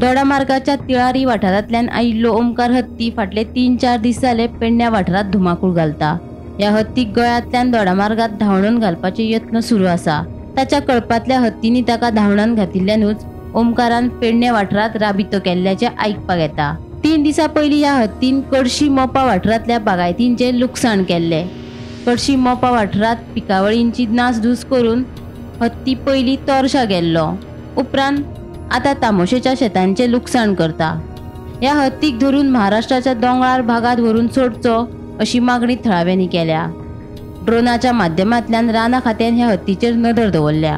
दोडामार्गाच्या तिळारी वाठारांतल्यान आयिल्लो ओमकार हत्ती फाटले 3-4 दीस जाले पेडण्या वाठारांत धुमाकूळ घालता. ह्या हत्तीक गळ्यांतल्यान दोडामार्गात धांवडून घालपाचे यत्न सुरू आसा. ताच्या कळपांतल्या हत्तींनी ताका धांवडावन घातिल्ल्यानूच ओमकारान पेडणे वाठारांत राबितो केल्ल्याचें आयकपाक येता. 3 दिसां पयलीं ह्या हत्तीन कडशी मोपा वाठारांतल्या बागायतींचें लुकसाण केल्लें. कडशी मोपा वाठारांत पिकावळींची नासधूस करून हत्ती पयलीं तोरशा गेल्लो, उपरांत आतां तामोशेच्या शेतांचें लुकसाण करता. ह्या हत्तीक धरून महाराष्ट्राच्या दोंगराळ भागांत व्हरून सोडचो अशी मागणी थळाव्यांनी केल्या. ड्रोनाच्या माध्यमांतल्यान रानां खात्यान ह्या हत्तीचेर नदर दवरल्या.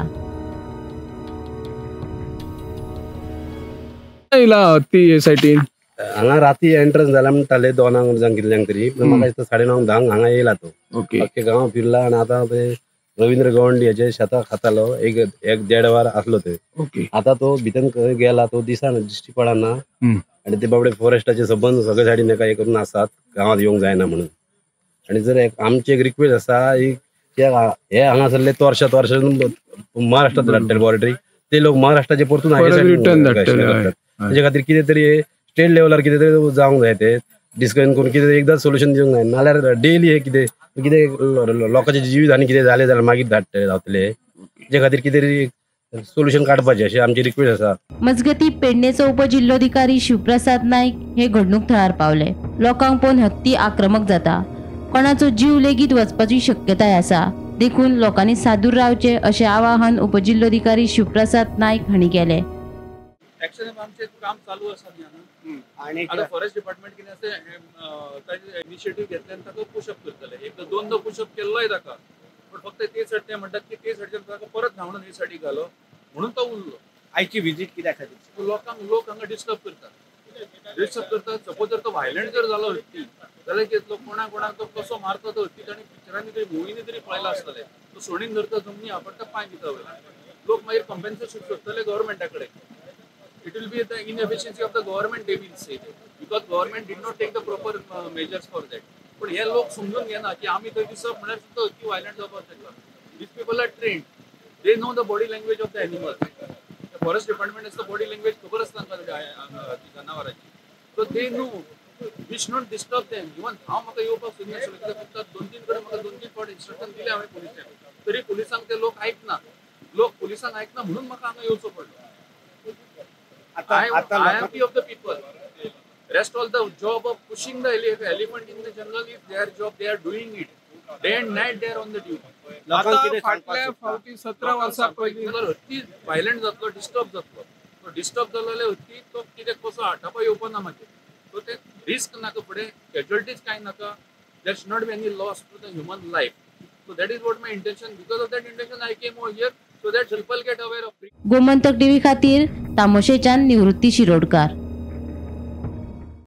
हत्ती सायटीन हांगा राती एंट्रन्स जाला म्हणटाले 2 जावं कितल्यांक तरी, म्हाका दिसता 9:30 10 हांगा येयला तो. अख्खे गांव फिरला आनी आतां ते रवींद्र गवंडी हेजे शेतां खातालो, 1-1.5 वर आसलो ते. आतां तो भितर खंय गेला तो दिसना, दिश्टी पडना. आनी ते बाबडे फॉरेस्टाचे सबंद सगळे सायडीन एका हे करून आसात, गांवांत येवंक जायना म्हणून. आनी जर आमची एक रिक्वेस्ट आसा, हे हांगासरले तोरशा तोरशा महाराष्ट्रात धाडटले बॉर्डरी, ते लोक महाराष्ट्राचे परतून हांगा. तेजे खातीर कितें तरी स्टेट लेवलार कितें तरी जावंक जाय, ते डिस्कशन करून कितें एकदां सोल्युशन दिवंक जाय. नाल्यार डेली हे कितें कितें लोकांचे जिवीत आनी कितें जालें जाल्यार मागीर धाडटले धांवतले. तेजे खातीर कितें तरी सोल्युशन काडपाचें अशी आमची रिक्वेस्ट आसा. मजगती पेडणेचो उपजिल्होधिकारी शिवप्रसाद नायक हे घडणूक थळार पावले. लोकांक पळोवन हत्ती आक्रमक जाता, कोणाचो जीव लेगीत वचपाची शक्यताय आसा, देखून लोकांनी सादूर रावचें अशें आवाहन उपजिल्होधिकारी शिवप्रसाद नायक हांणी केलें. एक्शन आमचें काम चालू आसा न्ही आतां फॉरेस्ट डिपार्टमेंट कितें आसा ताजें इनिशिएटीव घेतलें आनी ताका पुशअप करतले. एकदां दोनदां पुशअप केल्लोय ताका, पूण फक्त ते सायड ते म्हणटात की ते सायडच्यान ताका परत धांवडून हे सायडीक घालो म्हणून तो उरलो. आयची विजीट कित्या खातीर? लोकांक लोक हांगा डिस्टर्ब करतात, डिस्टर्ब करतात. सपोज जर तो व्हायलंट जर जालो हत्ती जाल्यार कितें जातलो, कोणा कोणाक तो कसो मारता तो हत्ती ताणें पिक्चरांनी तरी मुवींनी तरी पळयला आसतलें. तो सोडीन धरता जमनी आपडटा पांय दिता वयल्यान. लोक मागीर कंपेन्सेशन सोदतले गव्हर्मेंटा कडेन. It will be the inefficiency of the government, they will say that, because government did not take the proper measures for that. पण हे लोक समजून घेना की आमी थंय दिसप म्हळ्यार सुद्दां हत्ती व्हायलंट जावपाक शकता. These people are trained, they know the body language of the animal. Forest department आसता बॉडी लँग्वेज खबर आसता तांकां जनावरांची. So they know we should not disturb them. Even हांव म्हाका येवपाक सोदनासलो कित्याक फक्त 2-3 कडेन म्हाका 2-3 फावट इन्स्ट्रक्शन दिलें हांवें पुलिसांक, तरी पुलिसांक ते लोक आयकना. लोक पुलिसांक आयकना म्हणून म्हाका हांगा येवचो पडलो. I am of the people. Rest all the job of pushing the elephant in the jungle is their job. They are doing it. Day and night they are on the duty. फाटल्या फावटी 17 वर्सां पयलीं हत्ती violent जातलो, disturb जातलो. तो disturb जालो जाल्यार हत्ती तो कितें कसो आटापा येवपा ना मागीर. सो ते रिस्क नाका फुडें, कॅज्युअलिटीज कांय नाका. There should not be any loss to the human life. So that is what my intention. Because of that intention I came over here so that people get aware of. Gomantak TV खातीर तामोशेच्यान निवृत्ती शिरोडकार.